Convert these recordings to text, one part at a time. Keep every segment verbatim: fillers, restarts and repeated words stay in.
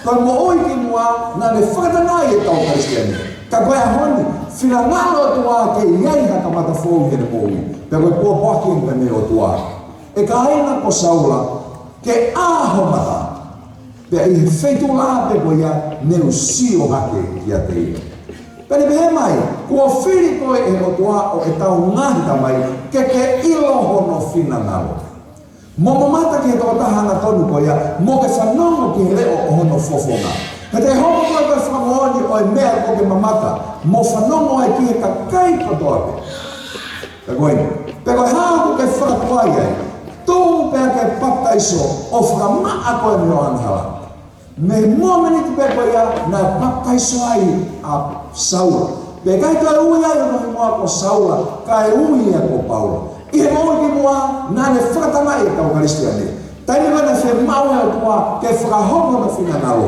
Ko e moʻui ki muʻa naʻa ne fakatangaʻi e kau Kalisitiane. Ka ko e ʻaho ni, finangalo ʻOtua ke ʻi ai ha kamata foʻou ʻi heʻene moʻui. Pea ko e pōpoaki eni mei he ʻOtua. ʻE kāinga ko Saula, ke ʻā ho mata. Pea ʻi he feituʻu lahi pē ko ia, ne u sio hake kiate ia. Pea ne pehē mai, kuo fili koe ʻe he ʻOtua ʻo ʻetau ngaahi tamai, ke ke ʻilo hono finangalo. Mo mamata ki he tokotaha angatonu ko ia, mo ke fanongo ki he leʻo ʻo hono fofonga. He te hoko koe ko e fakamoʻoni ʻo e meʻa kuo ke mamata, mo fanongo ai ki he kakai kotoa pē. Pea ko eni, pea ko e hā ʻoku ke fakatuai ai, tuʻu pea ke papitaiso ʻo fakamaʻa koe mei ho angahala. Mei he mōmeniti pē ko ia naʻe papitaiso ai ʻa Saula. Pea ʻikai toe ui ai hono hingoa ko Saula, kae ui ia ko Paula. ʻI he moʻui ki muʻa naʻa ne fakatangaʻi e kau Kalisitiane. Taimi ko ē naʻe fiemaʻu ai ʻe he ʻOtua ke fakahoko hono finangalo,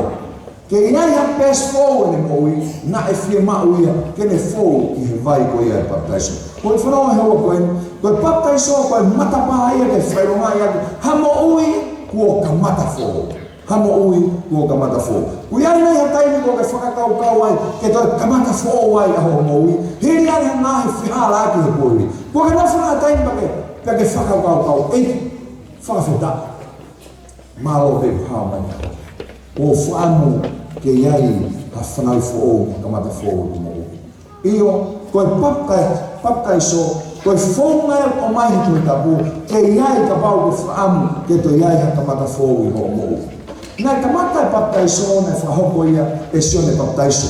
ke ʻi ai ha peesi foʻou ʻene moʻui, naʻe fiemaʻu ia ke ne fou ʻi he vai ko ia ʻo e papitaiso. Ko e fononga he ua ko eni, ko e papitaiso ko e matapā ia ke fakaʻilongaʻi atu ha moʻui kuo kamata foʻou. Ha moʻui kuo kamata foʻou. Kuo ʻi ai nai ha taimi kuo ke fakakaukau ai ke toe kamata foʻou ai ʻa hoʻo moʻui? Hili ange ha ngaahi fehālaaki he kuohili, kuo ke nofo ha taimi pea ke, pea ke fakakaukau, ʻEiki, fakafetaʻi. Mālō pē kuo hao mai. Kuo u fakaʻamu ke ʻi ai ha fanauʻi foʻou, kamata foʻou ʻi hoku moʻui. ʻIo, ko e paptai-, papitaiso, ko e founga ia ʻoku ʻomai he Tohi Tapu, ke ʻi ai, kapau ʻoku ke fakaʻamu ke toe ʻi ai ha kamata foʻou ʻi hoʻo moʻui. Naʻe kamata e papitaiso, naʻe fakahoko ia ʻe Sione Papitaiso.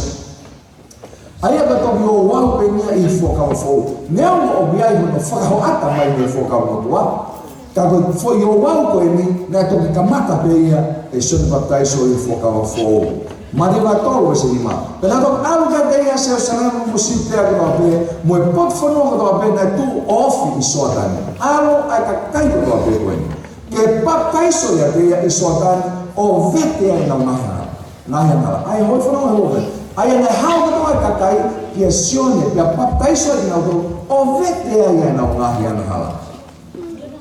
ʻA ia ko e toki ouau pē eni ia ʻi he Fuakava Foʻou. Neongo ʻoku ʻi ai hono fakahoʻata mai mei he Fuakava Motuʻa, ka ko e foʻi ouau ko eni, naʻe toki kamata pē ia ʻe Sione Papitaiso ʻi he Fuakava Foʻou. Mataio tolu veesi nima. Pea naʻa nau ʻalu kiate ia ʻa Selusalema mo Siutea kotoa pē, mo e potu fonua kotoa pē naʻe tuʻu ʻo ofi ʻi Soatani. ʻAlu ʻa e kakai kotoa pē ko eni ke papitaiso ʻiate ia ʻi Soatani, ʻo vete ai ʻenau ngaahi angahala. Ngaahi angahala. ʻA ia hoi fononga he ua pē. ʻA ia naʻe hao kotoa e kakai kia Sione, pea papitaiso ai kinautolu, ʻo vete ai ʻenau ngaahi angahala.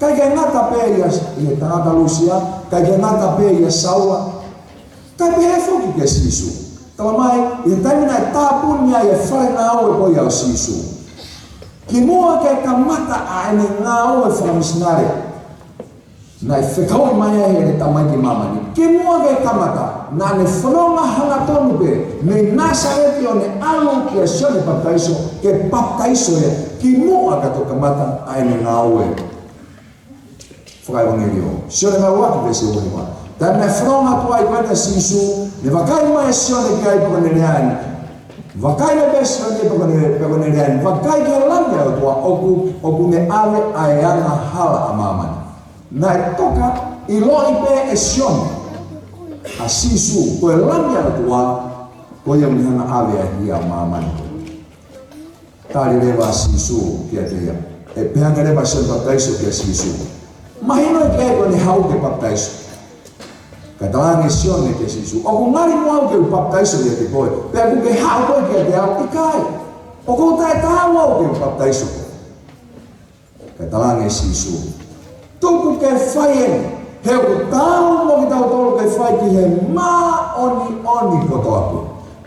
ʻIkai ke ngata pē ia, ʻi he tangata Lusia, ʻikai ke ngata pē ia Saula. Kae pehē foki kia Sīsū. Tala mai, ʻi he taimi naʻe tāpuni ai e fale ngāue ko ia ʻo Sīsū. Kimuʻa ke kamata ʻa ʻene ngāue fakamisinale, naʻe fekauʻi mai ai ʻene Tamai ki māmani. Kimuʻa ke kamata, naʻa ne fononga hangatonu pē mei Nāsaleti ʻo ne ʻalu kia Sione Papitaiso, ke papitaiso ia, kimuʻa ka toe kamata ʻa ʻene ngāue fakaʻevangeliō. Sione vahe ua ki he veesi ua hiva. Taimi naʻe fononga atu ai ko ē ʻa Sīsū, ne vakai mai ʻa Sione ki ai pea ne lea ni. Vakai mai pē Sione pea ne, pea ne lea ni. Vakai ki he langi ʻa e ʻOtua ʻoku, ʻoku ne ʻave ʻa e angahala ʻa māmani. Naʻe toka ʻiloʻi pē ʻe Sione ʻa Sīsū, ko e langi ʻa e ʻOtua, ko ia ʻoku ne hanga ʻave ʻa e hia ʻo māmani. Tali leva ʻa Sīsū kiate ia. ʻE pehē ange leva ʻa Sione Papitaiso kia Sīsū, mahino ʻe koe ko ʻene haʻu ke papitaiso? Kae talaange ʻe Sione kia Sīsū, ʻoku ngali mo au ke u papitaiso ʻiate koe, pea ʻoku ke haʻu koe kiate au? ʻIkai, ʻoku ou taʻetaau au ke u papitaiso koe. Kae talaange ʻe Sīsū, tuku ke fai eni, he ʻoku taau mo kitautolu ke fai ki he māʻoniʻoni kotoa pē.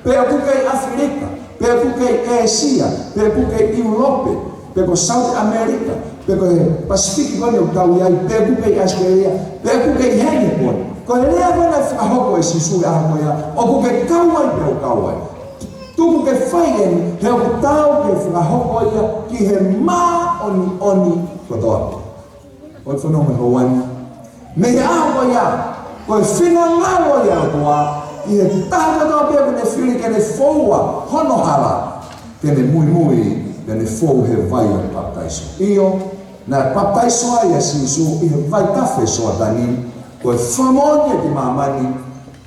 Pe ʻoku kei ʻAfilika, pe ʻoku kei ʻĒsia, pe ʻoku kei ʻIulope, pe ko South America, pe ko e Pasifiki ko eni ʻoku tau ʻi ai, pe ʻoku kei ʻAositelēlia, pe ʻoku kei heni ko eni. Ko e lea ko ē naʻe fakahoko ʻe Sīsū ʻi he ʻaho ko ia, ʻoku ke kau ai pe ʻoku kau ai. Tuku ke fai eni, he ʻoku taau ke fakahoko ia ki he māʻoniʻoni kotoa pē. ʻOi, fanongo he ʻaho ni. Mei he ʻaho ko ia, ko e finangalo ia ʻo e ʻOtua ki he taha kotoa pē ʻoku ne fili ke ne foua hono hala, ke ne muimui, ke ne fou he vai ʻo e papitaiso. ʻIo, naʻe papitaiso ai ʻa Sīsū ʻi he vaitafe Soatani, ko e fakamoʻoni ia ki māmani,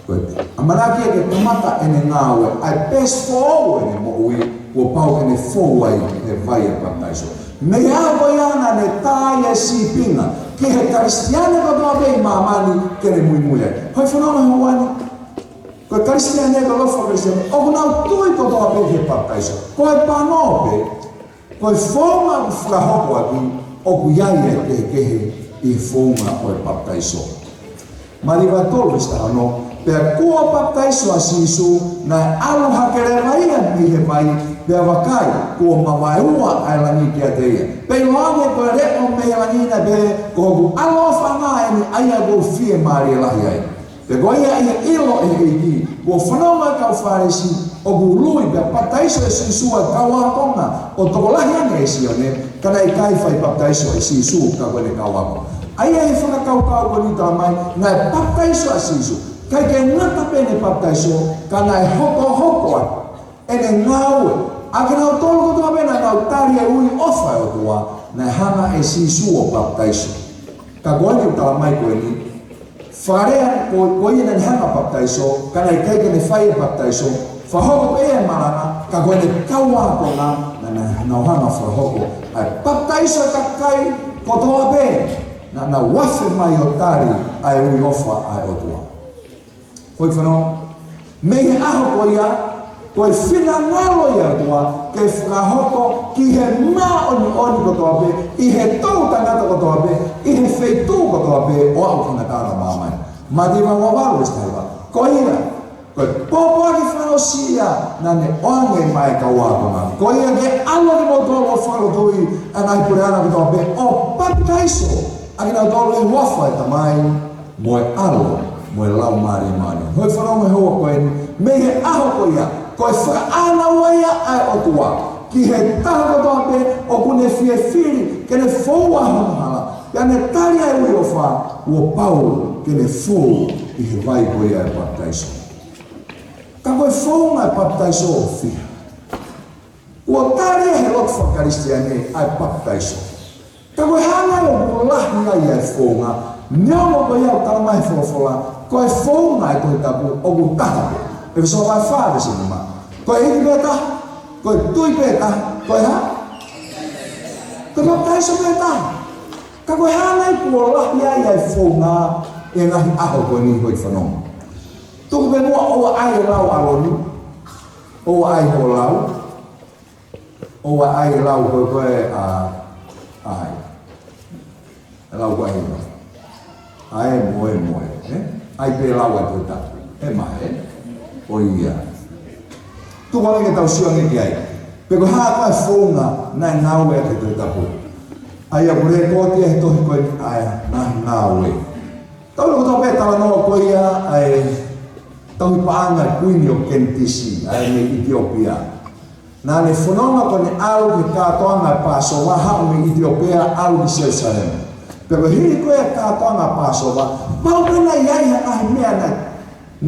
ko e ʻamanaki ia ke kamata ʻene ngāue, ʻa e peesi foʻou ʻene moʻui, kuo pau ke ne fou ai he vai ʻo e papitaiso. Mei he ʻaho ko ia naʻa ne tā ai e sīpinga ki he Kalisitiane kotoa pē ʻi māmani ke ne muimui ai. ʻOi, fanongo he ʻaho ni. Ko e Kalisitiane, ko e ʻaloʻofa Kalisitiane, ʻoku nau tui kotoa pē ki he papitaiso. Ko e pango pē, ko e founga ʻoku fakahoko ʻaki, ʻoku ʻi ai e kehekehe ʻi he founga ʻo e papitaiso. Mataio tolu veesi taha ono, Pea kuo papitaiso ʻa Sīsū, naʻe ʻalu hake leva ia mei he vai, pea vakai, kuo mavaeua ʻa e langi kiate ia. Pea ʻiloange ko e leʻo mei he langi naʻe pehē, Ko hoku ʻAlo ʻofaʻanga eni, ʻa ia ʻoku ou fiemālie lahi ai. Pea ko ia ʻi he ʻilo ʻe he ʻEiki, kuo fanongo ʻa e kau Fālesi ʻoku ului, pea papitaiso ʻe Sīsū ʻa e kau ākonga ʻo tokolahi ange ʻe Sione, ka naʻe ʻikai fai papitaiso ʻe Sīsū ka ko ʻene kau ako. ʻA ia ʻi he fakakaukau ko eni, talamai naʻe papitaiso ʻa Sīsū, ʻikai ke ngata pē ʻene papitaiso, ka naʻe hokohoko ʻa ʻene ngāue. ʻA kinautolu kotoa pē naʻa nau tali e ui ʻofa ʻa e ʻOtua, naʻe hanga ʻe Sīsū ʻo papitaiso. Ka ko eni ʻoku talamai ko eni, fakalea, ko, ko ia naʻa ne hanga ʻo papitaiso, ka naʻe ʻikai ke ne fai e papitaiso, fakahoko pē ia e malanga, ka ko ʻene kau ākonga naʻa nau hanga ʻo fakahoko ʻa e papitaiso ʻa e kakai kotoa pē naʻa nau afe mai ʻo tali ʻa e ui ʻofa ʻa e ʻOtua. Ko e fānau, mei he ʻaho ko ia, ko e finangalo ia ʻa e ʻOtua ke fakahoko ki he māʻoniʻoni kotoa pē, ʻi he toʻutangata kotoa pē, ʻi he feituʻu kotoa pē ʻo aʻu ki he ngataʻanga ʻo māmani. Mātiu vahe ua valu veesi taha hiva. Ko ia, ko e pōpoaki fakaʻosi ia naʻa ne ʻoange maʻa e kau ākonga. Ko ia ke ʻalu ʻa kimoutolu ʻo fakalotuʻi ʻa e ngaahi puleʻanga kotoa pē, ʻo papitaiso ʻa kinautolu ʻi he huafa ʻo e Tamai, mo e ʻAlo, mo e Laumālie Māʻoniʻoni. Ko e fānau, mei he ʻaho ko eni, mei he ʻaho ko ia, ko e fakaʻānaua ia ʻa e ʻOtua ki he taha kotoa pē ʻoku ne fie fili ke ne foua hono hala, pea ne tali ʻa e ui ʻofa, kuo pau ke ne fou ʻi he vai ko ia ʻo e papitaiso. Ka ko e founga ʻo e papitaiso ʻoku fiha? Kuo tali ʻe he lotu faka-Kalisitiane ʻa e papitaiso. Ka ko e hā nai ʻoku lahi ai ʻa e founga, neongo ko ia ʻoku talamai ʻe he folofola, ko e founga ʻo e Tohi Tapu ʻoku taha pē? ʻEfesō vahe fā veesi nima. Ko e ivi pē taha, ko e tui pē taha, ko e hā? Ko e papitaiso pē taha. Ka ko e hā nai kuo lahi ai ʻa e founga ʻi he ngaahi ʻaho ko eni, ko e fānau? Tuku pē muʻa ʻoua ʻe lau ʻa e lau, ʻoua ʻe lau. ʻOua ʻe lau ko ē, ko ē, ʻa, ʻai. ʻE lau ko ē, ʻa e moemoe, ē? ʻAi pē lau ʻa e Tohi Tapu. ʻE mai, ē? ʻOiauē. Tuku ange ke tau sio ange ki ai. Pe ko e hā ko ā e founga naʻe ngāueʻaki ʻe he Tohi Tapu. ʻA ia ʻoku lekooti ʻi he tohi ko ē ʻa e Ngaahi Ngāue. Tau lau kotoa pē talanoa ko ia ʻa e tauhi paʻanga ʻa e kuini ʻo Kenitisi, ʻa ia mei ʻItiopia. Naʻa ne fononga ko ʻene ʻalu ki he kātoanga ʻo e Pāsova, haʻu mei ʻItiopia ʻalu ki Selusalema. Pea ko e hili ko ē ʻa e kātoanga ʻo e Pāsova, pau pē naʻe ʻi ai ha ngaahi meʻa naʻe,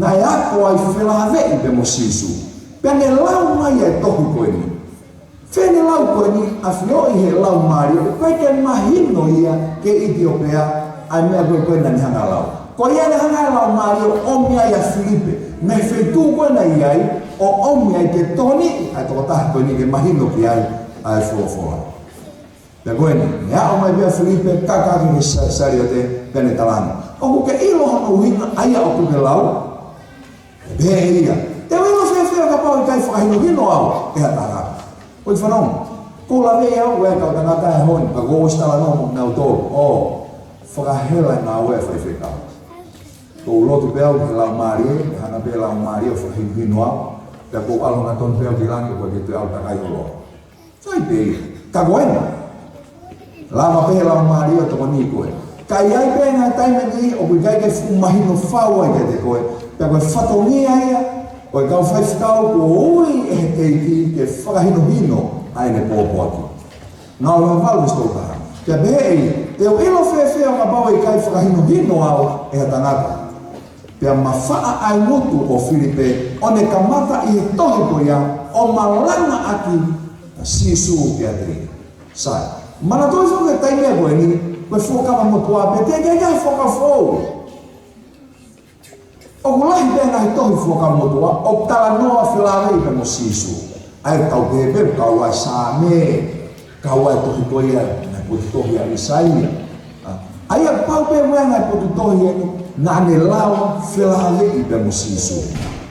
naʻe ako ai felāveʻi pea mo Sīsū. Pea ne lau mai ʻa e tohi ko eni. Fēfē ʻene lau ko eni? ʻAfioʻi ʻe he Laumālie, ʻoku ʻikai ke mahino ia ki he ʻItiopea ʻa e meʻa ko ē ko ē naʻa ne hanga ʻo lau. Ko ia naʻe hanga ʻe he Laumālie ʻo ʻomi ai ʻa Filipe mei he feituʻu ko ē naʻe ʻi ai, ʻo ʻomi ai ke tokoniʻi ʻa e tokotaha ko eni ke mahino ki ai ʻa e folofola. Pea ko eni, ne aʻu mai pē ʻa Filipe, kaka ki he sa-, saliote, pea ne talaange, ʻOku ke ʻilo hono ʻuhinga ʻa ia ʻoku ke lau? Pehē ʻe ia, Te u ʻilo fēfē ʻo kapau ʻe ʻikai fakahinohino au ʻe ha tangata? Ko e fānau, ʻoku ou laveʻi au ʻe he kau tangata he ʻaho ni, ka kuo u ʻosi talanoa mo kinautolu ʻo fakahela e ngāue ʻa e faifekau. Kuo u lotu pē au ki he Laumālie, ke hanga pē ʻe he Laumālie ʻo fakahinohino au, pea kuo u ʻalu hangatonu pē au ki langi, ʻoku ʻikai ke toe ʻalu takai holo. Sai pē ia. Ka ko eni, lava pē ʻe he Laumālie ʻo tokoniʻi koe. Ka ʻi ai pē ngaahi taimi ʻoku ʻikai ke fuʻu mahino fau ai kiate koe, pea ko e fatongia ia ʻo e kau faifekau kuo ui ʻe he ʻEiki ke fakahinohino ʻa ʻene pōpoaki. Ngāue vahe valu veesi tolu taha. Pea pehē ʻe ia, Te u ʻilo fēfē ʻo kapau ʻe ʻikai fakahinohino au ʻe ha tangata? Pea mafaʻa ʻa e ngutu ʻo Filipe, ʻo ne kamata ʻi he tohi ko ia ʻo malangaʻaki ʻa Sīsū kiate ia. Sai. Manatuʻi foki e taimi ko eni, ko e Fuakava Motuʻa pē, teʻeki ai ke ʻi ai ha Fuakava Foʻou. ʻOku lahi pē ngaahi tohi Fuakava Motuʻa ʻoku talanoa felāveʻi pea mo Sīsū. ʻA ia ʻoku tau pehē pē, kau ai Saame, kau ai tohi ko ia naʻe potutohi ʻa ʻĪsaia. ʻA ia pau pē mo e ngaahi potutohi eni naʻa ne lau felāveʻi pea mo Sīsū.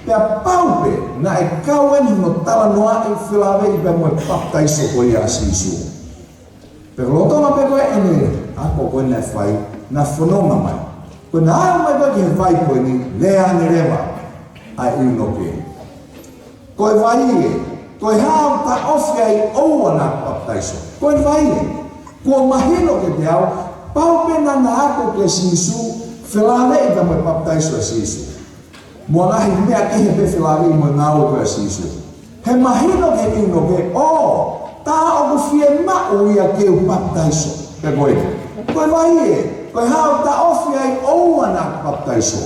Pea pau pē naʻe kau eni hono talanoaʻi felāveʻi pea mo e papitaiso ko ia ʻa Sīsū. Pea lolotonga pē ko ē ʻene ako ko ē naʻe fai, naʻe fononga mai Ko ʻena aʻu mai ko ē ki he vai ko eni, lea ange leva ʻa e ʻiunoke: Ko e vai ē, ko e hā ʻoku taʻofi ai ʻoua naʻa ku papitaiso? Ko e vai ē, kuo mahino kiate au, pau pē naʻa na ako kia Sīsū, felāveʻi pea mo e papitaiso ʻa Sīsū. Mo e ngaahi meʻa kehe pē felāveʻi mo e ngāue ko ē ʻa Sīsū. He mahino ki he ʻiunoke, ʻō, tā ʻoku fiemaʻu ia ke u papitaiso. Pea ko e, ko e vai ē, ko e hā ʻoku taʻofi ai ʻoua naʻa ku papitaiso?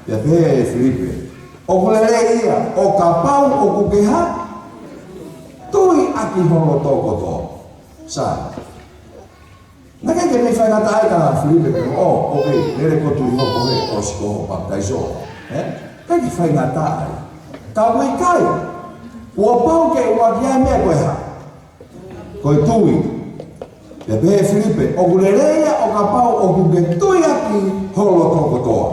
Pea pehē ʻe Filipe: ʻOku lelei ia, ʻo kapau ʻoku ke hā? Tui ʻaki ho loto kotoa. Sai. Naʻe ʻikai ke mei faingataʻa ai kia Filipe ke, ʻō, ʻokei, lele, ko e tui hoʻo, ko e hā, ʻosi ko hoʻo papitaiso. Ē? ʻIkai ke faingataʻa ai. Ka ʻoku ʻikai. Kuo pau ke ʻuluaki ʻa e meʻa ko e hā? Ko e tui. Pea pehē ʻe Filipe: ʻOku lelei ia, ʻo kapau ʻoku ke tui ʻaki ho loto kotoa.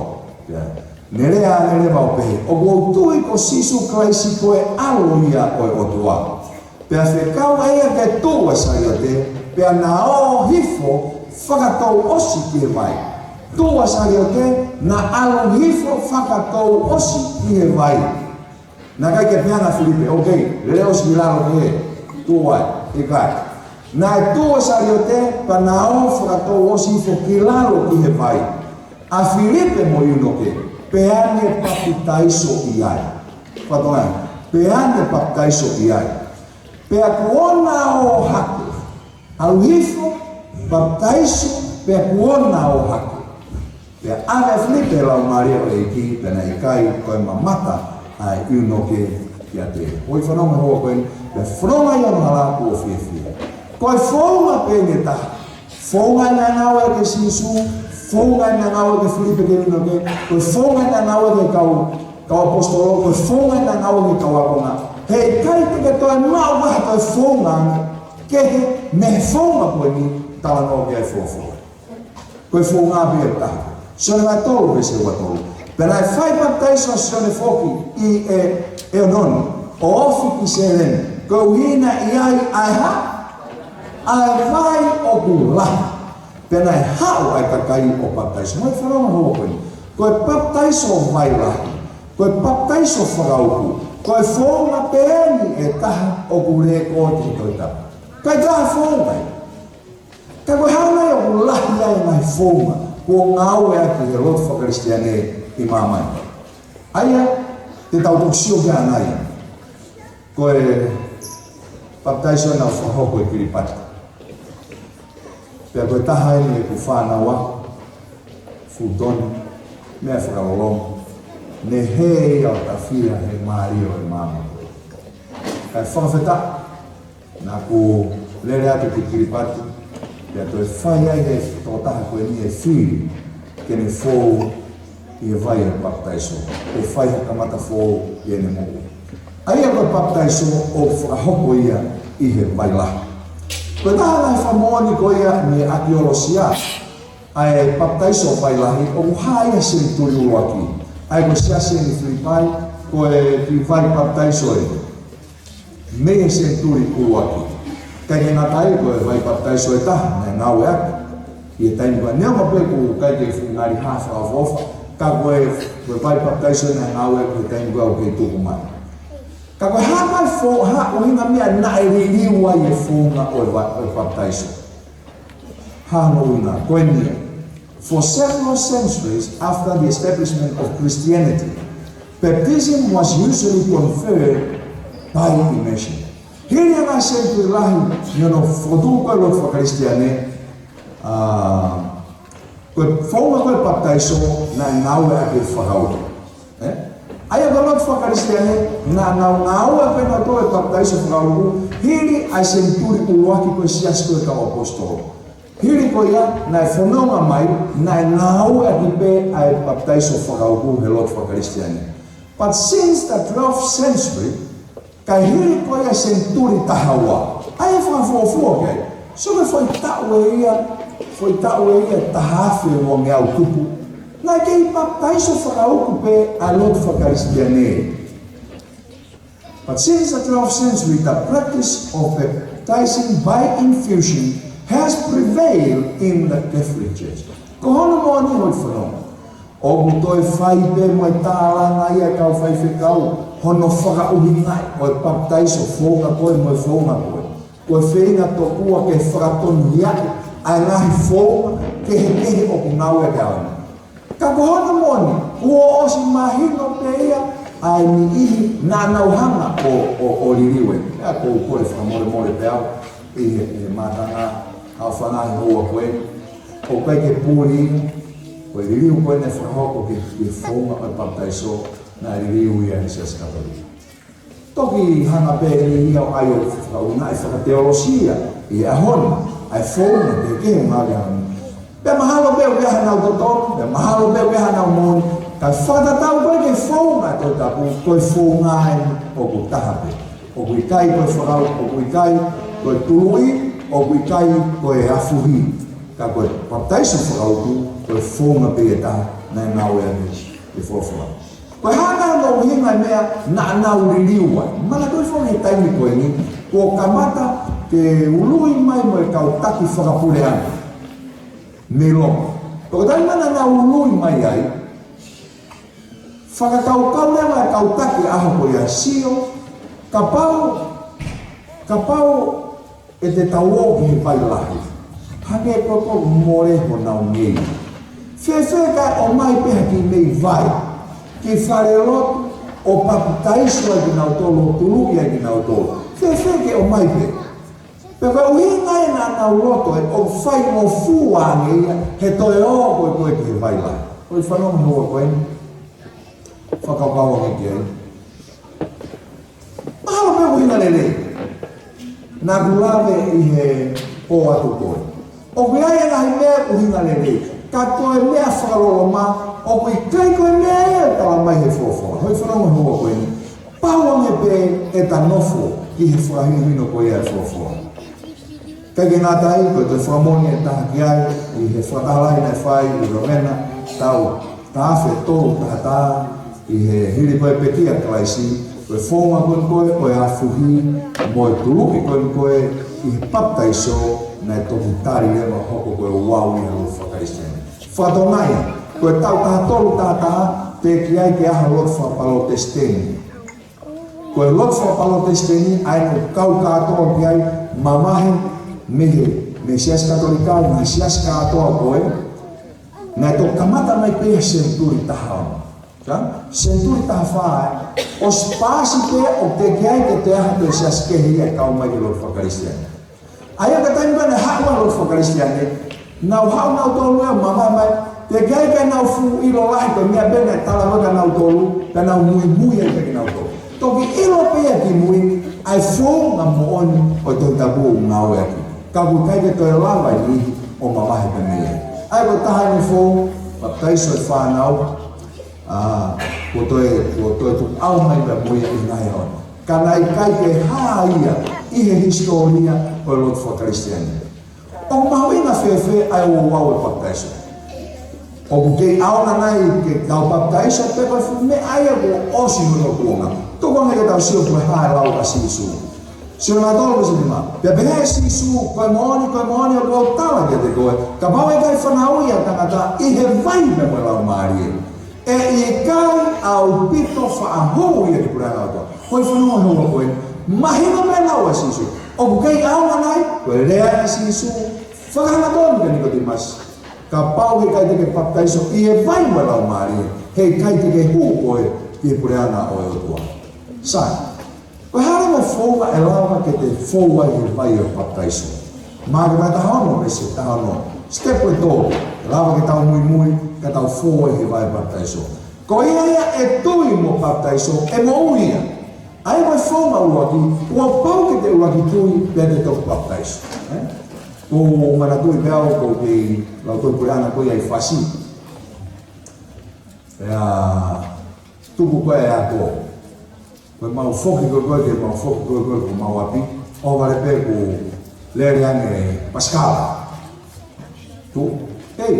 Pea ne lea ange leva ʻo pehē: ʻOku ou tui ko Sīsū Kalaisi ko e ʻAlo ia ʻo e ʻOtua. Pea fekau ʻe ia ke tuʻu ʻa e saliote, pea na ō hifo fakatouʻosi ki he vai. Tuʻu ʻa e saliote, na ʻalu hifo fakatouʻosi ki he vai. Naʻe ʻikai ke pehē ange ʻa Filipe: ʻOkei, lele ʻosi ki lalo ki hē, tuʻu ai. ʻIkai. Naʻe tuʻu ʻa e saliote, pea na ō fakatouʻosi hifo ki lalo ki he vai. ʻA Filipe mo e ʻiunoke, pea ne papitaiso ai. Fakatonga, pea ne papitaiso ai. Pea kuo na ō hake. ʻAlu hifo, papitaiso, pea kuo na ō hake. Pea ʻave ʻe Filipe e Laumālie ʻo e ʻEiki, pea naʻe ʻikai ko e mamata ʻa e ʻiunoke kiate ia. ʻOi, fanongo he houa ko eni, pea fanongo ʻi hono hala, kuo fiefia. Ko e founga pē ʻe taha. Founga ʻena ngāue kia Sīsū, founga ʻena ngāue kia Filipe, ki he ʻiunoke, ko e founga ʻena ngāue ki he kau, kau ʻaposetolo, ko e founga ʻena ngāue ki he kau ākonga. He ʻikai te ke toe maʻu ha toe founga ange kehe mei he founga ko eni ʻoku talanoa ki ai e folofola. Ko e founga pē ʻe taha. Sione vahe tolu veesi ua tolu. Pea naʻe fai papitaiso ʻa Sione foki ʻi he ʻEononi, ʻo ofi ki Sēleni, koeʻuhi naʻe ʻi ai ʻa e hā? ʻA e vai ʻoku lahi. Pea naʻe haʻu ʻa e kakai ʻo papitaiso. Mou fanongo he houa ko eni. Ko e papitaiso vai lahi, ko e papitaiso fakauku, ko e founga pē eni ʻe taha ʻoku lēkooti he Tohi Tapu. ʻIkai ke ʻi ai ha founga ia. Ka ko e hā nai ʻoku lahi ai e ngaahi founga kuo ngāueʻaki ʻe he lotu fakakalisitiane ʻi māmani? ʻA ia te tau toki sio ki ai. Ko e papitaiso naʻe fakahoko ʻi Kiripati. Pea ko e taha eni ʻeku fānau ako, Fulton, meʻa fakalolongo. Ne hē ia ʻo tafia he mālie ʻo e maama. Kae fakafetaʻi, naʻa ku lele atu ki Kiripati, pea toe fai ai ʻe he tokotaha ko eni e fili ke ne fou ʻi he vai ʻo e papitaiso, ʻo fai ha kamata foʻou ʻi heʻene moʻui. ʻA ia ko e papitaiso ʻoku fakahoko ia ʻi he vai lahi. Ko e taha e ngaahi fakamoʻoni ko ia mei he ʻākiolosia, ʻa e papitaiso vai lahi, ʻoku hā ia he senituli ʻuluaki. ʻA ia ko e siasi eni ʻi Filipai, ko e kiʻi vai papitaiso eni mei he senituli ʻuluaki. ʻIkai ke ngata ai, ko e vai papitaiso ʻe taha naʻe ngāueʻaki ʻi he taimi ko ē, neongo pē ʻoku ʻikai ke fuʻu ngali hā fakaʻofoʻofa, ka ko e, ko e vai papitaiso naʻe ngāueʻaki he taimi ko ē ʻoku kei tuku mai. Ka ko e hā mai fo-, hā ʻuhinga meʻa naʻe liliu ai e founga ʻo e va-, ʻo e papitaiso? Hā hono ʻuhinga? Ko eni ia. For several centuries after the establishment of Christianity, baptism was usually conferred by immersion. Hili e ngaahi senituli lahi mei hono fokotuʻu ko ē e lotu fakakalisitiane, ā, ko e founga ko ē e papitaiso naʻe ngāueʻaki e fakauku. Ē? ʻA ia ko e lotu fakakalisitiane naʻa nau ngāueʻaki pē nautolu e papitaiso fakauku hili ʻa e senituli ʻuluaki ko e siasi ko ē kau ʻaposetolo. Hili ko ia naʻe fononga mai, naʻe ngāueʻaki pē ʻa e papitaiso fakauku he lotu fakakalisitiane. But since the twelfth century, kae hili ko ia e senituli taha ua, ʻa ia e fakafuofua ki ai. Sio ki he foʻi taʻu ʻe ia, foʻi taʻu ʻe ia ʻe taha afe uangeau tupu, naʻe kei papitaiso fakauku pē ʻa e lotu fakakalisitiane. But since the twelfth century, the practice of baptizing by infusion has prevailed in the Catholic Church. Ko hono moʻoni, hoʻi fanongo, ʻOku toe fai pē mo e tālanga ia ʻa e kau faifekau hono fakaʻuhingaʻi ʻo e papitaiso, founga ko ē mo e founga ko ē. Ko e feinga tokua ke fakatonuhiaʻi ʻa e ngaahi founga kehekehe ʻoku ngāueʻaki he ʻaho ni. Ka ko hono moʻoni, kuo ʻosi mahino pē ia ʻa e niʻihi naʻa nau hanga ʻo, ʻo, ʻo liliu ē. ʻA ia ʻoku ou kole fakamolemole pē au ʻi he, he mātanga ʻa e fanga ʻi he houa ko ē. ʻOku ʻikai ke puli ia, ko e liliu ko ē naʻe fakahoko ki he, ki he founga ʻo e papitaiso naʻe liliu ia ʻe he Siasi Katolika. Toki hanga pē ʻe ia ʻo ʻai ʻo fakaʻuhingaʻi fakateolosia ʻi he ʻaho ni ʻa e founga kehekehe ʻoku ngāueʻaki he ʻaho ni. Pea mahalo pē ʻoku ʻi ai haʻanau totonu, pea mahalo pē ʻoku ʻi ai haʻanau moʻoni, ka fakatatau ko ē ki he founga ʻo e Tohi Tapu, ko e founga eni ʻoku taha pē. ʻOku ʻikai ko e fakau-, ʻoku ʻikai ko e tuluʻi, ʻoku ʻikai ko e afuhi. Ka ko e papitaiso fakautu, ko e founga pē ia ʻe taha naʻe ngāueʻaki ʻi he folofola. Ko e hā nai hono ʻuhinga e meʻa naʻa nau liliu ai? Manatuʻi foki he taimi ko eni, kuo kamata ke ului mai mo e kau taki fakapuleʻanga mei Loma. Ko e taimi naʻa nau ului mai ai, fakakaukau leva e kau taki ʻaho ko ia ʻo sio, kapau, kapau ʻe te tau ō ki he vai lahi, hangē ko ē ʻoku mole honau ngeia. Fēfē kae ʻomai pē ha kiʻi meʻi vai ki falelotu ʻo papitaiso ai kinautolu, ʻo tuluʻi ai kinautolu? Fēfē ke ʻomai pē? Pea ko e ʻuhinga ia naʻa nau loto ai ʻoku faingofua ange ia he toe ō ko ē ko ē ki he vai lahi. ʻOku fanongo he houa ko eni? Fakakaukau ange ki ai. Mahalo pē ʻuhinga lelei. Naʻa ku lave ʻi he pō atu ko ē, ʻoku ʻi ai e ngaahi meʻa ʻuhinga lelei, ka ko e meʻa fakaloloma, ʻoku ʻikai ko e meʻa ia ʻoku tala mai he folofola. Hoʻo fanongo he houa ko eni, pau ange pē ʻeta nofo ki he fakahinohino ko ia ʻa e folofola. ʻIkai ke ngata ai, ko e toe fakamoʻoni ʻe taha ki ai, ʻi he fakataha lahi naʻe fai ʻi Lomena, taʻu taha afe tolu taha taha, ʻi he hili ko ē e pekia ʻa Kalaisi, ko e founga ko ē ko ē ʻo e afuhi mo e tuluʻi ko ē ko ē ʻi he papitaiso, naʻe toki tali leva ʻo hoko ko e ouau ia ʻo e lotu faka-Kalisitiane. Fakatokangaʻi, ko e taʻu taha tolu taha taha, teʻeki ai ke ʻi ai ha lotu fakapalotesiteni. Ko e lotu fakapalotesiteni, ʻa ia ʻoku kau kātoa ki ai, mamahi mei he, mei he Siasi Katolika, mei he siasi kātoa ko ē, naʻe toki kamata mai pē he senituli taha ono. Ka? Senituli taha fā ē, ʻosi paasi pē ʻoku teʻeki ai ke toe ʻi ai ha toe siasi kehe ia ʻe kau mai ki he lotu faka-Kalisitiane. ʻA ia ko e taimi ko ē naʻe haʻu ai e lotu faka-Kalisitiane, nau haʻu nautolu ia ʻo mamahi mai, teʻeki ai ke nau fuʻu ʻilo lahi ko e meʻa pē naʻe tala ko ē kia nautolu, pea nau muimui ai pē kinautolu. Toki ʻilo pē ia kimui ʻa e founga moʻoni ʻo e Tohi Tapu ʻoku ngāueʻaki. Ka ʻoku ʻikai ke toe lava e niʻihi ʻo mamahi pē mei ai. ʻA ia ko e taha eni e founga, papitaiso e fānau, ʻa, kuo toe, kuo toe tukuʻau mai pē mo ia ʻi he ngaahi ʻaho ni. Ka naʻe ʻikai ke hā ia ʻi he hisitōlia ʻo e lotu faka-Kalisitiane. ʻOku mahuʻinga fēfē ʻa e ouau ʻo e papitaiso? ʻOku kei ʻaonga nai ke tau papitaiso pe ko e fuʻu meʻa ia kuo ʻosi hono kuonga? Tuku ange ke tau sio ki he lau ʻa Sīsū. Sione vahe tolu veesi nima. Pea pehē ʻe Sīsū, ko e moʻoni, ko e moʻoni ʻoku ou tala kiate koe, kapau ʻe ʻikai fanauʻi ʻa e tangata ʻi he vai pea mo e Laumālie, ʻe ʻikai ʻaupito faʻa hū ia ki he puleʻanga ʻo e ʻOtua. Hoʻo fanongo he houa ko eni, mahino pē e lau ʻa Sīsū. ʻOku kei ʻaonga nai, ko e lea ʻa Sīsū, fakahangatonu kia Nikotīmasi. Kapau ʻe ʻikai te ke papitaiso ʻi he vai mo e Laumālie, heʻikai te ke hū koe ki he puleʻanga ʻo e ʻOtua. Sai. Ko e hā leva e founga ʻe lava ke te fou ai he vai ʻo e papitaiso? Maʻake vahe taha ono, veesi taha ono. Sitepu ʻe tolu ʻe lava ke tau muimui ka tau fou ai he vai ʻo e papitaiso. Ko ia ia ʻe tui mo papitaiso, ʻe moʻui ia. ʻA ia ko e founga ʻuluaki, kuo pau ke te ʻuluaki tui pea te toki papitaiso. Ē? ʻOku ou manatuʻi pē au ʻoku ou kei lau ko ē e puleʻanga ko ia ʻi Fasi. Pea tuku ko ē e ako. Ko ʻemau foki ko ē, ko ē, ke mau foki ko ē, ko ē, ko ʻemau ʻapi. ʻOhovale pē kuo lele ange e pasikala. Tuʻu. Hei,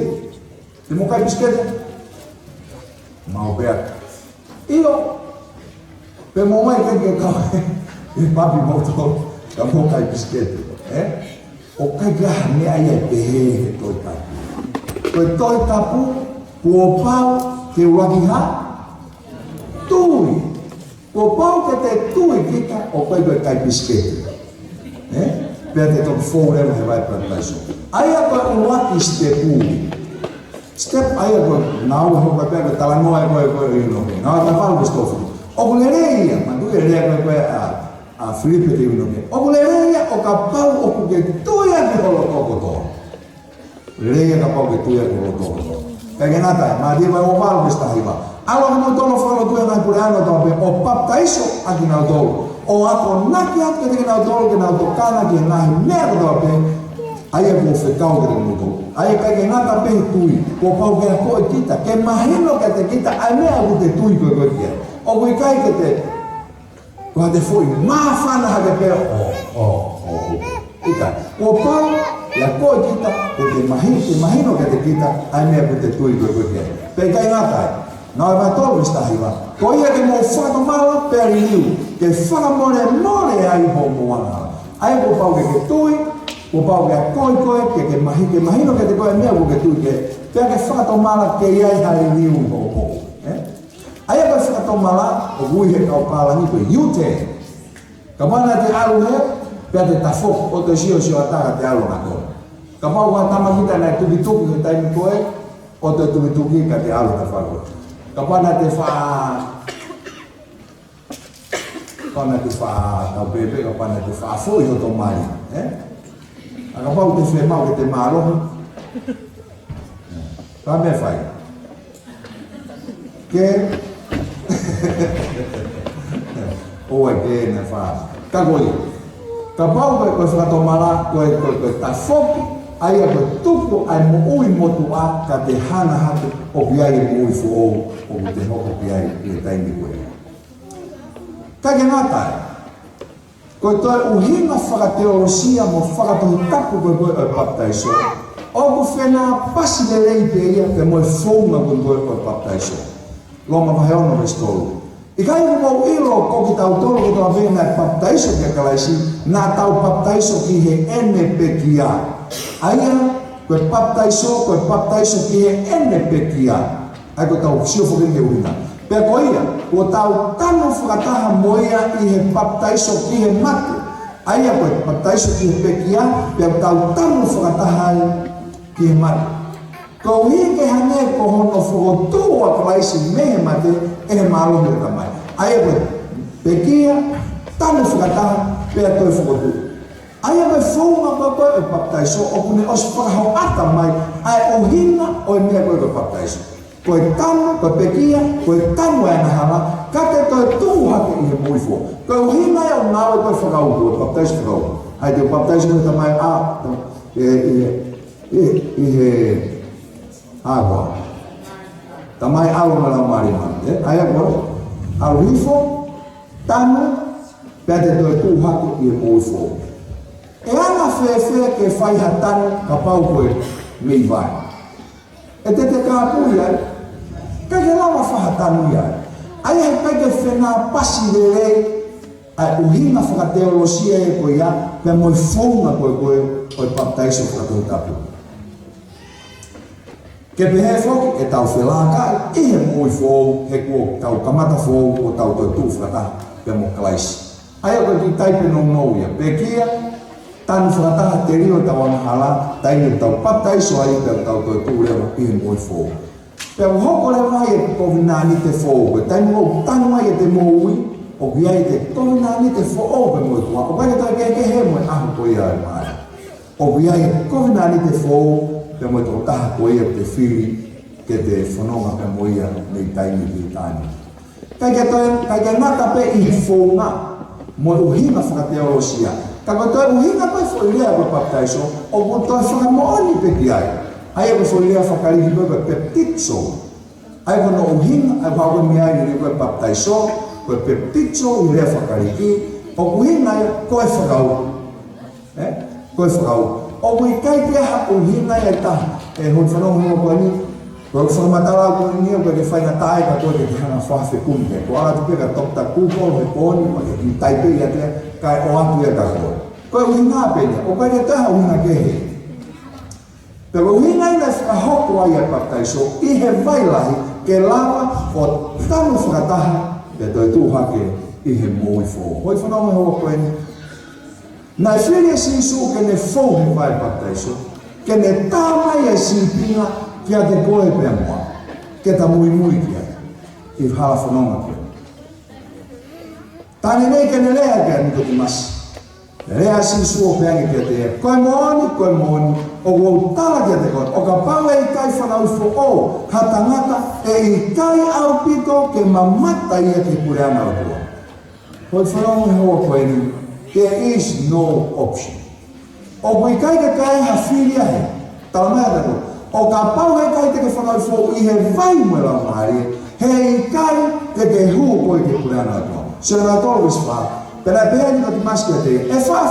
te mou kai pisikete? Mau pehē. ʻIo. Pea mou ō mai ke, ke kau e papi moutolu, ka mou kai pisikete. Ē? ʻOku ʻikai ke ʻi ai ha meʻa ia ʻe pehē he Tohi Tapu. Ko e Tohi Tapu, Kuo pau ke ʻuluaki ha tui. Kuo pau ke te tui kita ʻo ʻikai ko e kai pisiketi. Ē? Pea te toki fou leva he vai papitaiso. ʻA ia ko e ʻuluaki step ʻuli. Step ʻa ia ko e ngāue hoko pea ko e talanoa ʻa ia ko e, ko e ʻi ʻIunoke. Ngāue vahe valu veesi tolu fitu. ʻOku lelei ia, manatuʻi e lea ko e, ko e ʻa, ʻa Filipe ki ʻIunoke. ʻOku lelei ia ʻo kapau ʻoku ke tui ʻaki ho loto kotoa. Lelei ia kapau ke tui ʻaki ho loto kotoa. Kae ʻikai ngata ai, Mātiu vahe ua valu veesi taha hiva. ʻAlu ʻa kimoutolu ʻo fakalotu ʻa e ngaahi puleʻanga kotoa pē, ʻo papitaiso ʻa kinautolu, ʻo akonaki atu kiate kinautolu ke nau tokanga ki he ngaahi meʻa kotoa pē ʻa ia kuo u fekau kiate kimoutolu. ʻA ia ʻikai ke ngata pē he tui, kuo pau ke akoʻi kita, ke mahino kiate kita ʻa e meʻa ʻoku te tui ko ē ki ai. ʻOku ʻikai ke te ko ha te foʻi māfana hake pē ʻo, ʻo, ʻo, ʻikai. Kuo pau ke akoʻi kita, ke te mahi-, ke mahino kiate kita ʻa e meʻa ʻoku te tui ko ē ki ai. Pea ʻikai ngata ai. Ngāue vahe tolu veesi taha hiva. Ko ia ke mou fakatomala pea liliu, ke fakamolemole ai hoʻomou angahala. ʻA ia kuo pau ke ke tui, kuo pau ke akoʻi koe, ke, ke mahi-, ke mahino kiate koe ʻa e meʻa ʻoku ke tui ki ai. Pea ke fakatomala ke ʻi ai ha liliu hoʻomou. Ē? ʻA ia ko e fakatomala, ʻoku ui he kau pālangi ko e U-turn. Kapau naʻa te ʻalu hē, pea te tafoki, ʻo te sio, sio ʻatā ka te ʻalu ʻangatonu. Kapau ko ha tama kita naʻe tukituki he taimi ko ē, ʻo te tukituki ka te ʻalu tafaʻaki. Kapau naʻa te fa-, kapau naʻa te fa-, tau pehē pē, kapau naʻa te faʻa foʻi hoto mali, ē? ʻA kapau te fiemaʻu ke te mālohi. Ka meʻa fai. Ke. ʻOua ke na fa. Ka ko ia. Kapau ko e, ko e fakatomala, ko e, ko e, ko e tafoki, ʻa ia ko e tuku ʻa e moʻui motuʻa ka te hanga hake ʻo ʻi ai e moʻui foʻou, ʻoku te hoko ki ai ʻi he taimi ko ē. Kae ʻikai ke ngata ai. Ko e toe ʻuhinga fakateolosia mo fakatohitapu ko ē ko ē ʻo e papitaiso, ʻoku fenāpasi lelei pē ia pea mo e founga ko ē ko ē ʻo e papitaiso. Loma vahe ono veesi tolu. ʻIkai ʻoku mou ʻilo ko kitautolu kotoa pē naʻe papitaiso kia Kalaisi, naʻa tau papitaiso ki heʻene pekia. ʻA ia, ko e papitaiso, ko e papitaiso ki heʻene pekia. ʻA ia ko ʻetau sio foki ki he ʻuhinga. Pea ko ia, kuo tau tanu fakataha mo ia ʻi he papitaiso ki he mate. ʻA ia ko e papitaiso ki he pekia, pea tau tanu fakataha ai ki he mate. Koeʻuhi ke hangē ko hono fokotuʻu ʻa Kalaisi mei he mate ʻe he mālohi ʻo e Tamai. ʻA ia ko e pekia, tanu fakataha, pea toe fokotuʻu. ʻA ia ko e founga ko ē ko ē ʻo e papitaiso, ʻoku ne ʻosi fakahoʻata mai ʻa e ʻuhinga ʻo e meʻa ko ē ko e papitaiso. Ko e tanu, ko e pekia, ko e tanu ʻa e angahala, ka te toe tuʻu hake ʻi he moʻui foʻou. Ko e ʻuhinga ia ʻo e ngāue ko ē fakaʻupu, ʻo e papitaiso fakaʻupu. ʻA ia te u papitaiso ʻi he huafa ʻo e Tamai, ʻa, ʻi he, ʻi he, ʻi he, ʻi he, ʻa, ko e Tamai, ʻAlo mo e Laumālie Māʻoniʻoni. Ē, ʻa ia ko e, ʻalu hifo, tanu, pea te toe tuʻu hake ʻi he moʻui foʻou. ʻE anga fēfē ke fai ha tanu kapau ko e meʻi vai? ʻE te te kāpui ai, ʻikai ke lava fai ha tanu ia. ʻA ia he ʻikai ke fenāpasi lelei ʻa e ʻuhinga fakateolosia ia ko ia, pea mo e founga ko ē ko ē ʻo e papitaiso fakatohitapu. Ke pehē foki ʻetau felākaʻi ʻi he moʻui foʻou, he kuo tau kamata foʻou, kuo tau toe tuʻu fakataha pea mo Kalaisi. ʻA ia ko e kiʻi taipe nounou ia, pekia, tanu fakataha, telio ʻetau angahala, taimi ʻoku tau papitaiso ai, pea tau toe tuʻu leva ʻi he moʻui foʻou. Pea ʻoku hoko leva ai e kovinānite foʻou, ko e taimi ʻoku tanu ai ʻete moʻui, ʻoku ʻi ai ʻete kovinānite foʻou pea mo e ʻOtua, ʻoku ʻikai ke toe kehekehe mo e ʻaho ko ia ʻe maʻu. ʻOku ʻi ai e kovinānite foʻou pea mo e tokotaha ko ia ʻoku te fili ke te fononga pea mo ia mei taimi ki taimi. ʻIkai ke toe, ʻikai ke ngata pē ʻi he founga mo e ʻuhinga fakateolosia, ka ko e toe ʻuhinga pē foʻi lea ko e papitaiso, ʻoku toe fakamoʻoni pē ki ai. ʻA ia ko e foʻi lea faka-Kiliki ko e peptizo. ʻA ia ko hono ʻuhinga, ʻa ia ko e meʻa ʻi he ko e papitaiso, ko e peptizo ʻi he lea faka-Kiliki, ʻoku ʻuhinga ia ko e fakaʻupu. Ē? Ko e fakaʻupu. ʻOku ʻikai ke ʻi ai ha ʻuhinga ia ʻe taha. ʻE hoi fanongo ko eni, ko e fakamatala ko eni, ʻoku ʻikai ke faingataʻa ia ka ko e ke hanga fafekumi ke. Ko e ʻalu atu pē kia Toketā Google he pooni, ʻo ke kiʻi taipe ia pē, kae ʻoatu ia kia koe. Ko e ʻuhinga pē ia, ʻoku ʻikai ke ʻi ai ha ʻuhinga kehe. Pea ko e ʻuhinga ia naʻe fakahoko ai ʻa e papitaiso ʻi he vai lahi ke lava ʻo tanu fakataha pea toe tuʻu hake ʻi he moʻui foʻou. Hoi fanongo he houa ko eni. Naʻe fili ʻe Sīsū ke ne fou he vai papitaiso, ke ne tā mai e sīpinga kiate koe pea mo au, ke ta muimui ki ai. ʻI he hala fononga ko eni. Tā ne lea ke ne lea kia Nikotīmasi. Lea ʻa Sīsū ʻo pehē ange kiate ia, ko e moʻoni, ko e moʻoni, ʻoku ou tala kiate koe, ʻo kapau ʻe ʻikai fanauʻi foʻou ha tangata, ʻe ʻikai ʻaupito ke mamata ia ki he puleʻanga ʻo e ʻOtua. Hoi fanongo he houa ko eni, there is no option. ʻOku ʻikai ke ʻi ai ha fili ia he. Tala mai ʻe he ʻOtua, ʻo kapau he ʻikai te ke fanauʻi foʻou ʻi he vai mo e laumālie, he ʻikai te ke hū koe ki he puleʻanga ʻo e ʻOtua. Sione tolu veesi fā. Pea naʻe pehē ʻe Nikotīmasi kiate ia, ʻe fēfē,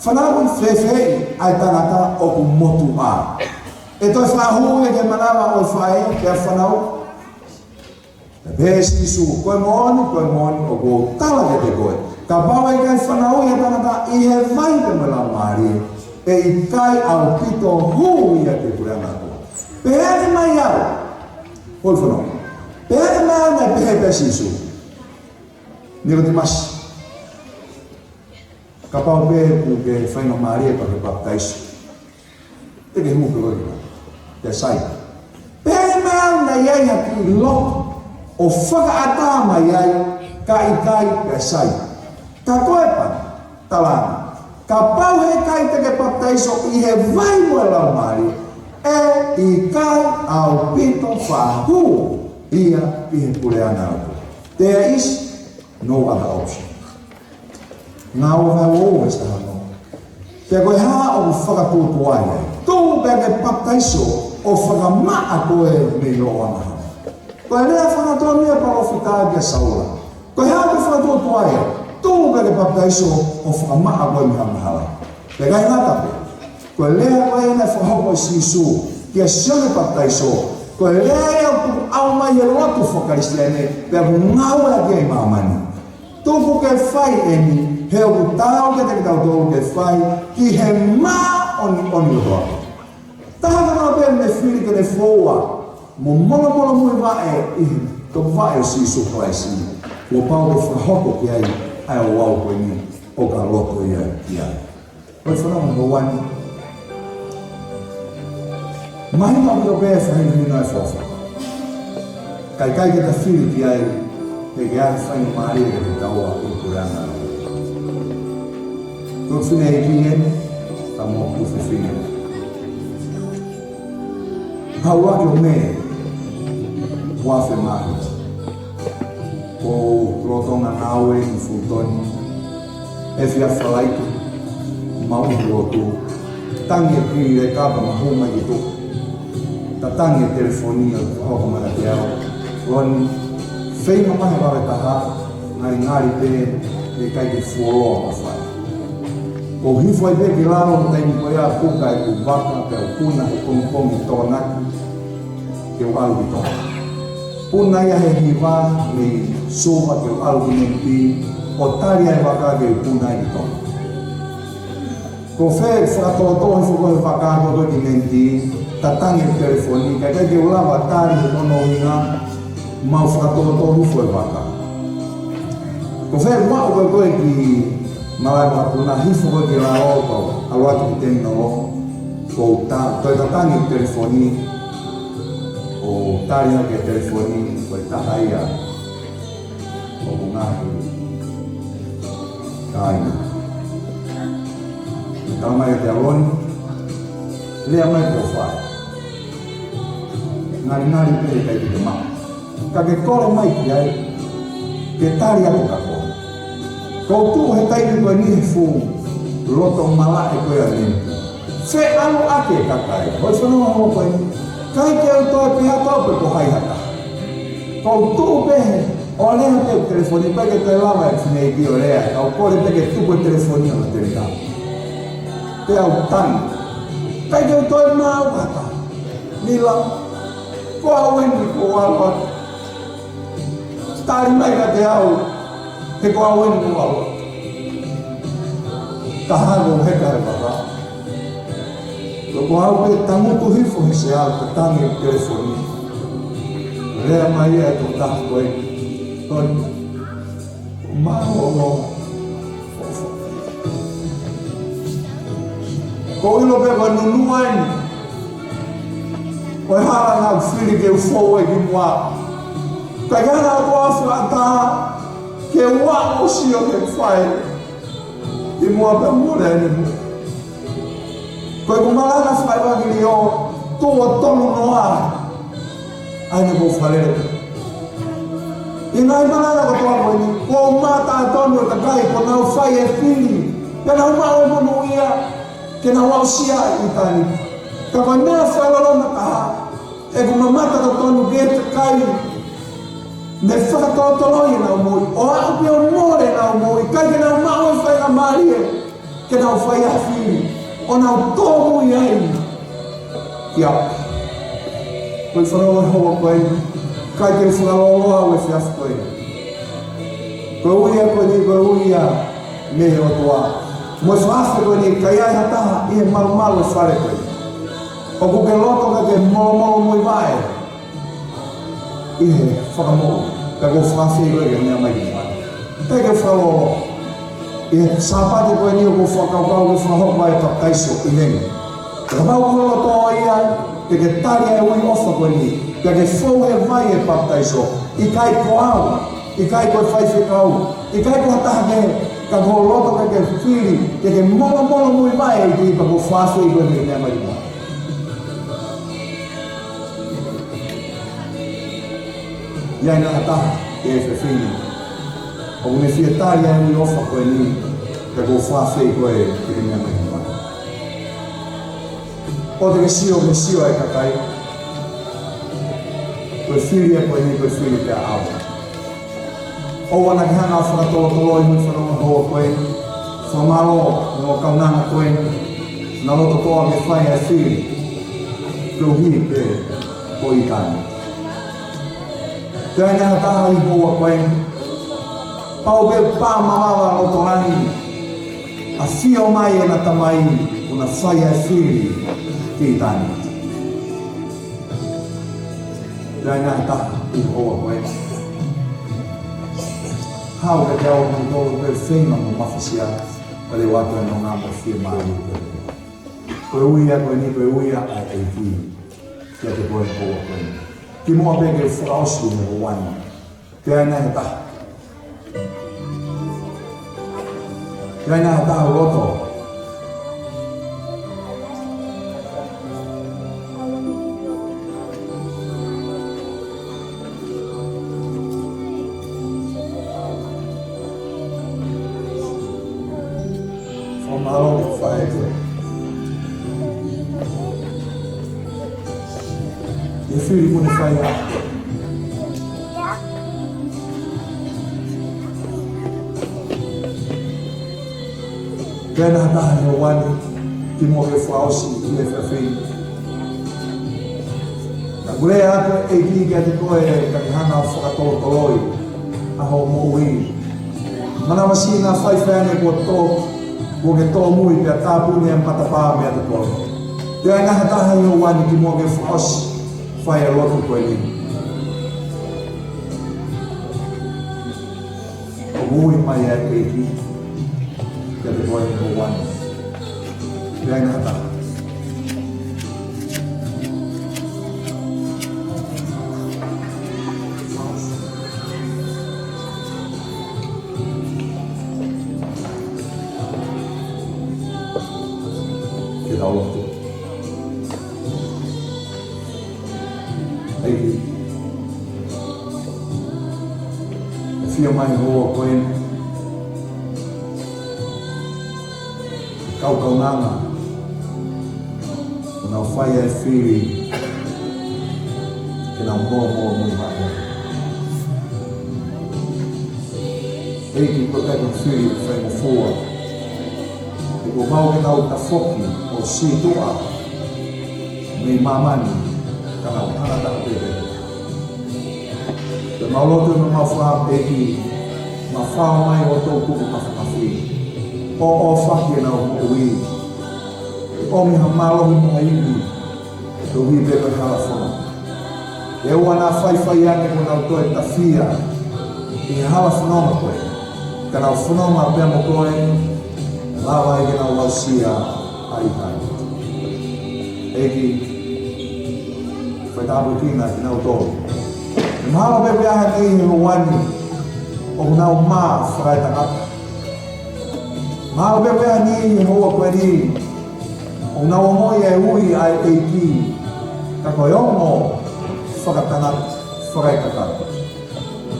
fanauʻi fēfeeʻi ʻa e tangata ʻoku motuʻa? ʻE toe faʻa hū ia ki he manava ʻo e faʻē, pea fanauʻi? Pea pehē ʻe Sīsū, ko e moʻoni, ko e moʻoni, ʻoku ou tala kiate koe, kapau ʻe ʻikai fanauʻi ʻa e tangata ʻi he vai pea mo e laumālie, ʻe ʻikai ʻaupito hū ia ki he puleʻanga ʻo e ʻOtua. Pehē ange mai au. Hoi fanongo. Pehē ange mai au naʻe pehē pē ʻe Sīsū. Nikotīmasi. Kapau pē ʻoku ke faingamālie pea ke papitaiso, te ke hū pē koe, pea sai. Pea naʻe ʻi ai ha kiʻi loto ʻo fakaʻatā mai ai, ka ʻikai, pea sai. Ka ko e pani, tala ange, kapau he ʻikai te ke papitaiso ʻi he vai mo e laumālie, ʻe ʻikai ʻaupito faʻa hū ia ki he puleʻanga ʻo e ʻOtua. There is no other option. Ngāue vahe uaua veesi taha ono. Pea ko e hā ʻoku fakatuotuai ai? Tuʻu pea ke papitaiso ʻo fakamaʻa koe mei hoʻo angahala. Ko e lea faka-Tonga ia ʻa e palōfita kia Saula. Ko e hā ʻoku fakatuotuai ai? Tuʻu pea ke papitaiso ʻo fakamaʻa koe mei hoʻo angahala. Pea ʻikai ngata pē. Ko e lea ko ē naʻe fakahoko ʻe Sīsū kia Sione Papitaiso, ko e lea ia ʻoku ʻomai ʻe he lotu faka-Kalisitiane, pea ʻoku ngāueʻaki ia ʻi māmani. Tuku ke fai eni, he ʻoku taau kiate kitautolu ke fai ki he māʻoniʻoni kotoa. Taha kotoa pē naʻe fili ke ne foua mo molomolomuivaʻe ʻi he topuvaʻe ʻo Sīsū Kalaisi, kuo pau ke fakahoko ki ai ʻa e ouau ko eni ʻo ka loto ia ki ai. Hoi fanongo he houa ni. Mahino ʻaupito pē e fakahinohino ʻa e folofola. Ka ʻikai ke ta fili ki ai, he ʻikai ha faingamālie kiate kitaua ʻi he puleʻanga. Ko e fineʻeiki eni, ka mo e tuofefine. Haʻu ʻaki ʻo Mē, ua afe mā hiva. Ko e lolotonga ngāue ʻi Fulton, efiafi Falaite, maʻu ʻi he lotu, tangi e pilileka pea ma hū mai ki tuʻa. Ta tangi e telefoni ʻo fakahoko mai kiate au, Loni, feinga mai he vave taha, ngalingali pē, ʻe ʻikai ke fuoloa ʻa e mafai. Ko u hifo ai pē ki lalo he taimi ko ia, puka ʻeku vaka, pea u puna he pongipongi Tokonaki, ke u ʻalu ki Tonga. Puna ia he hiva mei Suva ke u ʻalu ki Nemipi, ʻo tali ʻa e vaka ke u puna ai ki Tonga. Ko fē fakatōtō hifo ko ē he vaka ko ē ki Nemipi, ta tangi e telefoni, ka ʻikai ke u lava tali he hono ʻuhinga, mau fakatōtō hifo he vaka. Ko fē ʻoku ou ʻalu ko ē ki malaʻe vakapuna, hifo ko ē ki lalo, ʻalu atu ki Teminolo, ko u ta-, toe tatangi e telefoni, ʻo tali hake e telefoni, ko e taha ia ʻoku ngaohi kāinga. Tala mai kiate au, Loni, lea mai ko fē. Ngalingali pē ʻe ʻikai te ke maʻu. Ka ke kole mai ki ai, ke tali atu ka ko. Ko u tuʻu he taimi ko eni he fuʻu loto malaʻe ko ē ʻa Nemipi. Fēʻaluʻaki e kakai. Hoi fanongo he houa ko eni. ʻIkai ke u toe pehē atu au pe ko hai ha taha. Ko u tuʻu pē he, ʻo lea pē telefoni, ʻikai ke toe lava e fineʻeiki ʻo lea, ka u kole pē ke tuku e telefoni ʻo na telekau. Pea u tangi. ʻIkai ke u toe maʻu ha taha. Nila, ko au eni kuo u ʻalu atu. Tali mai kiate au, he ko au eni kuo u ʻalu atu. Ka hano heka he vaka. Ko au pē tangutu hifo he sea ka tangi telefoni. Lea mai ʻa e tokotaha ko ē. Tony, mālō. Ko u ʻilo pē ko e nunuʻa eni ʻo e hala naʻa ku fili ke u fou ai ki muʻa. Ka ʻi he anga ko ē ʻa e fakaʻatā ke u aʻu ʻo sio ki he fai ki muʻa pea mole ʻene moʻui. Ko ʻeku malanga fakaʻevangeliō tuʻo tolu noa ʻa eni ko Falele. ʻI he ngaahi malanga kotoa ko eni, ko u mata tonu ʻo kakai kuo nau fai e fili, pea nau maʻu e monūʻia ke nau aʻusia ʻa ʻitāniti. Ka ko e meʻa fakaloloma taha, ʻeku mamata tonu ki he kakai ne fakatolotoloi ʻenau moʻui, ʻo aʻu pē ʻo mole ʻenau moʻui, ʻikai ke nau maʻu e faingamālie ke nau fai ha fili, ʻo nau tōmui ai ki ʻapi. Ko e fānau ʻo e houa ko eni, ʻikai ke fakalōloa au he efiafi ko eni. Ko e ui ia ko eni, ko e ui ia mei he ʻOtua. Mo e fakaafe ko eni, ka ʻi ai ha taha ʻi he malumalu ʻo e fale ko eni ʻoku ke loto ke ke molomolo muivaʻe ʻi he fakamoʻui, pea ʻoku ou fakaafeʻi koe ke meʻa mai ki muʻa. ʻIkai ke fakalōloa. ʻI he Sāpate ko eni ʻoku ou fakakaukau ke fakahoko ai e papitaiso ʻi heni. Ka kapau ʻoku ke loto ia, ke ke tali e ui ʻofa ko eni, ke ke fou he vai e papitaiso, ʻikai ko au, ʻikai ko e faifekau, ʻikai ko ha taha kehe, ka ʻoku ou loto ke ke fili ke ke molomolo muivaʻe ʻi he ʻEiki, pea ʻoku ou fakaafeʻi koe ke meʻa mai ki muʻa. ʻI ai nai ha taha ʻi he efiafi ni ʻoku ne fie tali ʻa e ui ʻofa ko eni, pea ʻoku ou fakaafeʻi koe ke ke meʻa mai ki muʻa. ʻOua te ke sio ki he sio ʻa e kakai. Ko e fili ia ko eni, ko e fili pē ʻaʻau. ʻOua naʻa ke hanga ʻo fakatolotoloi mo e fānau ʻo e houa ko eni. Fakamālō mo e kaunanga ko eni naʻa nau loto toʻa ke fai ʻa e fili koeʻuhi pē ko ʻitāniti. Pea ʻi ai nai ha taha ʻi he houa ko eni, pau pē pā mavava loto langi, ʻafio mai ʻena Tamai kuo na fai ʻa e fili ki ʻitāniti. Pea ʻi ai nai ha taha ʻi he houa ko eni, haʻu kiate au mo tolu pē feinga mo mafasia, pea leva ʻoatu e nonga mo e fiemālie. Ko e ui ia ko eni, ko e ui ia ʻa e ʻEiki kiate koe he houa ko eni. Kimuʻa pea ke fakaʻosi e houa ni, pea ʻi ai nai ha taha? Pea ʻi ai nai ha taha ʻoku loto? Fakamālō, faifekau. ʻI he fili kuo ne fai ʻaʻau. Pea ʻi ai nai ha taha he houa ni, kimuʻa ke fakaʻosi e efiafi ni? Naʻa ku lea atu, ʻEiki, kiate koe, ka ke hanga ʻo fakatolotoloi ʻa hoʻo moʻui. Manavasiʻi ngaahi faifekau kuo tō, kuo ke tōmui pea tāpuni e matapā meiate koe. Pea ʻi ai nai ha taha he houa ni, kimuʻa ke fakaʻosi, fai e lotu ko eni? ʻOku ui mai ʻa e ʻEiki kiate koe he houa ni. Pea ʻi ai nai ha taha? Ke tau lotu. ʻEiki, ʻafio mai he houa ko eni e kau kaunanga kuo nau fai ʻa e fili ke nau molomolo muivaʻe. ʻEiki, ko e taimi fili faingofua, he kuo mau ke nau tafoki ʻo sītuʻa mei māmani, ka nau hanga taha pē. Pea mau lotu mo mau fakaʻamu, ʻEiki, mafao mai hoʻo toʻutupu mafimafi ʻo ʻohofaki ʻenau moʻui. ʻOmi ha mālohi mo ha ivi, ʻo tauhi pē ʻa e hala fononga. ʻE ʻoua naʻa faifai ange kuo nau toe tafia ʻi he hala fononga ko ē, ka nau fononga pē mo koe, lava ai ke nau aʻusia ʻa e ʻaho. ʻEiki, fai tāpuekina kinautolu. ʻE mahalo pē ʻoku ʻi ai ha niʻihi he houa ni ʻoku nau mā fakaetangata. Mahalo pē ʻoku ʻi ai ha niʻihi he houa ko eni ʻoku nau ongoʻi e ui ʻa e ʻEiki, ka ko e ongo fakatangata, fakaetangata.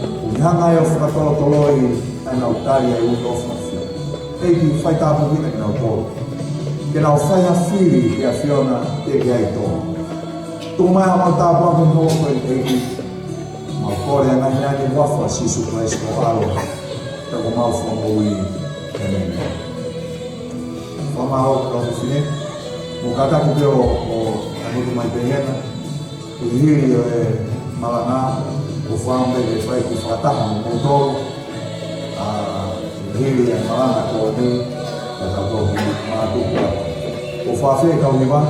ʻOku ne hanga ai ʻo fakatolotoloi ʻenau tali ʻa e ui ʻofa ʻa e ʻEiki. ʻEiki, fai tāpuekina kinautolu ke nau fai ha fili ki he ʻAfiona, teʻeki ai tō. Tuku mai haʻamau tāpuaki he houa ko eni, ʻEiki. Mau kole ʻa e ngaahi meʻa ni ʻi he huafa ʻo Sīsū Kalaisi ko ho ʻAlo, ko homau Fakamoʻui. ʻĒmeni. Fakamālō ki he kau fefine, mou kātaki pē ʻo, ʻo tangutu mai pē hena. Hili ʻa e malanga, ʻoku ou fakaʻamu ke fai ha kiʻi fakataha mo kimoutolu, ʻa, hili ʻa e malanga ko eni, ka tau toki mātuku atu. ʻOku ou fakaafeʻi e kau hiva,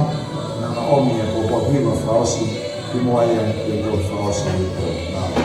naʻa nau ʻomi e pōpoaki hiva fakaʻosi, kimuʻa ia ke tau fakaʻosi ʻi he pō. Mālō.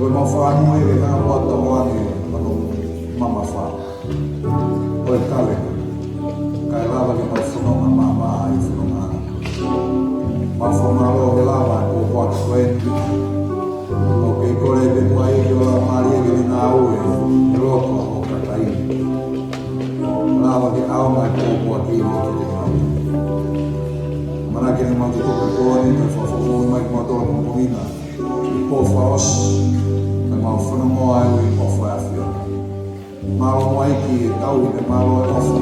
Ko e mau fāmili ʻe hanga ʻo tauange ʻa e mamafa ʻo e kale, kae lava ke mau fononga maʻamaʻa ʻi he fononga. Mau fakamālō he lava e pōpoaki ko eni. ʻOku kei kole pē muʻa ia ki ho Laumālie ke ne ngāue ʻi loto ʻo e kakai. Lava ke ʻaonga e pōpoaki ni ke te ngāue. ʻAmanaki ke mau tutuku he pō ni, kae fakafoʻou mai kimautolu ʻapongipongi ni. Ko e pō fakaʻosi ʻo e mau fononga ʻi he ʻofa ʻa e ʻAfiona. Mālō muʻa ʻEiki e tauhi mo e mālō e ʻofa.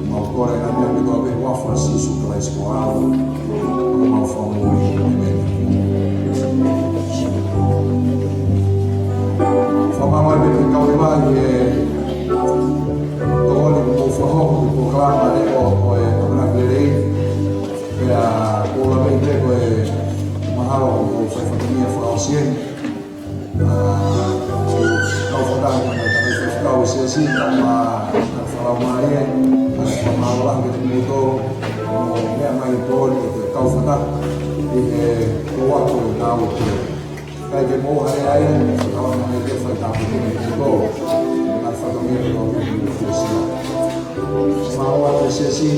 Mau kole ʻa e meʻa kotoa pē he huafa ʻo Sīsū Kalaisi ko ho ʻAlo, ko homau Fakamoʻui. ʻĒmeni. Fakamālō ʻEiki he kau leva ʻi he tokoni kuo mou fakahoko ki he polokalama leʻo ʻo e ʻAmanaki Lelei. Pea ʻoku ou lave pē ko e mahalo kuo mou fai fatongia fakaʻosi eni. ʻA, kau fakataha mo e tangataʻeiki faifekau ʻo e siasi, kae ʻumaʻā ʻa e fakalaumālie, ʻa e fakamālō lahi kiate kimoutolu, ʻo meʻa mai he pō ni ʻo kau fakataha ʻi he pō ako ʻi he ngāue ko ē. Kae ke mou hale ai, fakalaumālie ke fai tāpuekina kimoutolu. ʻA e fatongia ke tau ke mou fuesia. Mālō ʻa e siasi,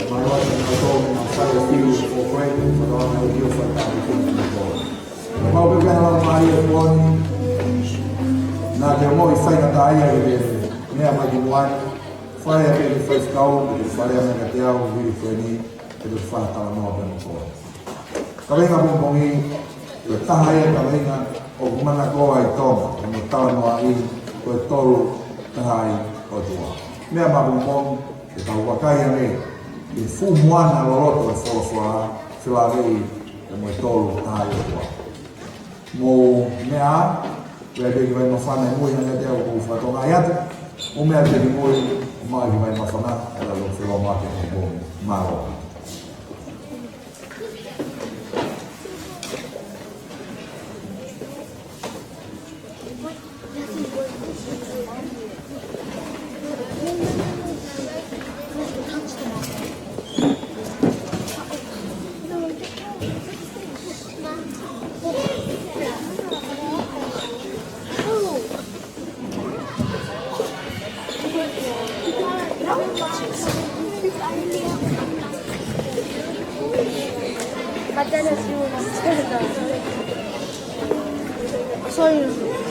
mālō ʻa kimoutolu, naʻa fai e fiu, ʻo koe, fakalaumālie ke fai tāpuekina kimoutolu. Mau pehē ʻa e Laumālie ʻi he pō ni. Naʻa ke ongoʻi faingataʻaʻia ʻi he meʻa mai ki muʻa ni. Fai ʻa e faifekau, ke fai ʻa e meʻa kiate au, vili ko eni, ke te fakatalanoa pē mo koe. Kaveinga ʻapongipongi, ko e taha ia e kaveinga ʻoku manakoa ʻi Tonga, ʻo mo talanoaʻi, ko e Tolu Tahaʻi ʻOtua. Meʻa mai ʻapongipongi, ke tau vakai ange ki he fuʻu moana loloto e folofola, felāveʻi pea mo e Tolu Tahaʻi ʻOtua. Mou meʻa, ʻoku ʻi ai pē kiʻi vai māfana ʻi mui, hangē ko ʻeku fakatokangaʻi atu. Mou meʻa pē ki mui, ʻo maʻu e kiʻi vai māfana, ʻe lava ʻo feʻao mai ki he mou. Mālō. Sorry.